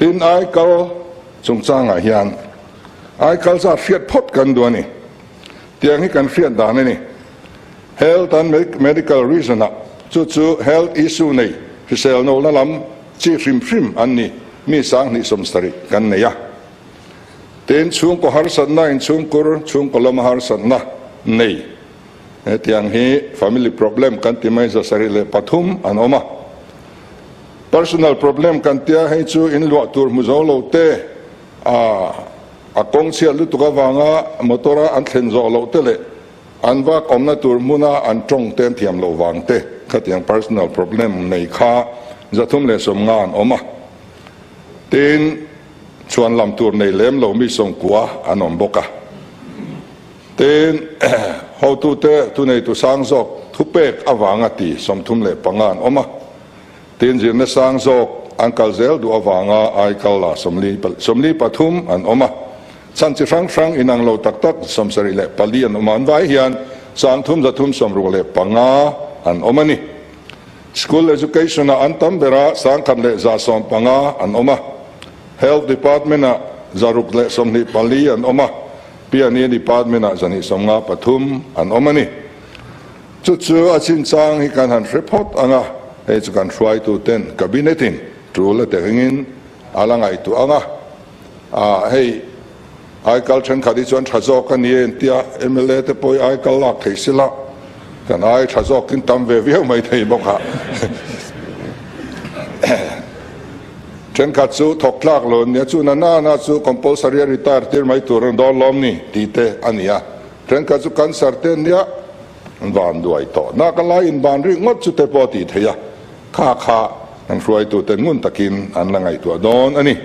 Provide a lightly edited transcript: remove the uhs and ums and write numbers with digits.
Tin, aikal chungchangah hian aikal zat hriat phawt kan duh a ni. Tiang hi kan hriat dan a ni. Health and Medical Reason ah chu chu health issue nei hrisel nohna lam chi hrim hrim an ni mi 2700 kan nei a. Tin, chhungkaw harsatna inchhungkur, chhungkaw lama harsatna nei hetiang hi family problem kan ti mai 703 an awm a. Personal problem kan tia hei chu in luah tur hmu zo lo te a a kawng chhiat lutuk avanga motor a an thlen zawh loh te leh an vak awmna tur hmuna an tawng te an thiam loh vang te khatiang personal problem nei kha 350 an awm a. Tin, chhuan lam tur nei lem lo mi 90 an awm bawk a. Tin, hotute thuneitu sang zawk thupek avanga ti 35 an awm a. Tin, zirna sang zawk an kal zel duh avanga ai kal la 43 an awm a. Chhan chi hrang hrang inang lo tak tak 74 an awm a. An vai hian 3365 an awm a ni. School Education-ah an tam berah 1115 an awm a. Health Department-ah 624 an awm a. Piani Department-ah 253 an awm a ni. Chu chu a chinchang hi kan han hre phawt ang a, hei chu kan hruaituten Cabinet-in tul a tengin a la ngaihtuah ang a. Ah, hei aikal thenkhat hi chuan tha zawk a ni e intia mla te pawh hi aikal lak thei sila kan ai tha zawkin tam ve viau mai thei bawk a. Thenkhat chu thawk tlak lo an nia, chu na na na chu compulsory a retire tir mai tur an dawn lawm ni tih te a ni a. Thenkhat chu cancer te an nia, an van duai tawh. Nak a lai inban rik ngawt chu te pawh a tih theih a, kha kha an hruaitute ngun takin an la ngaihtuah dawn a ni.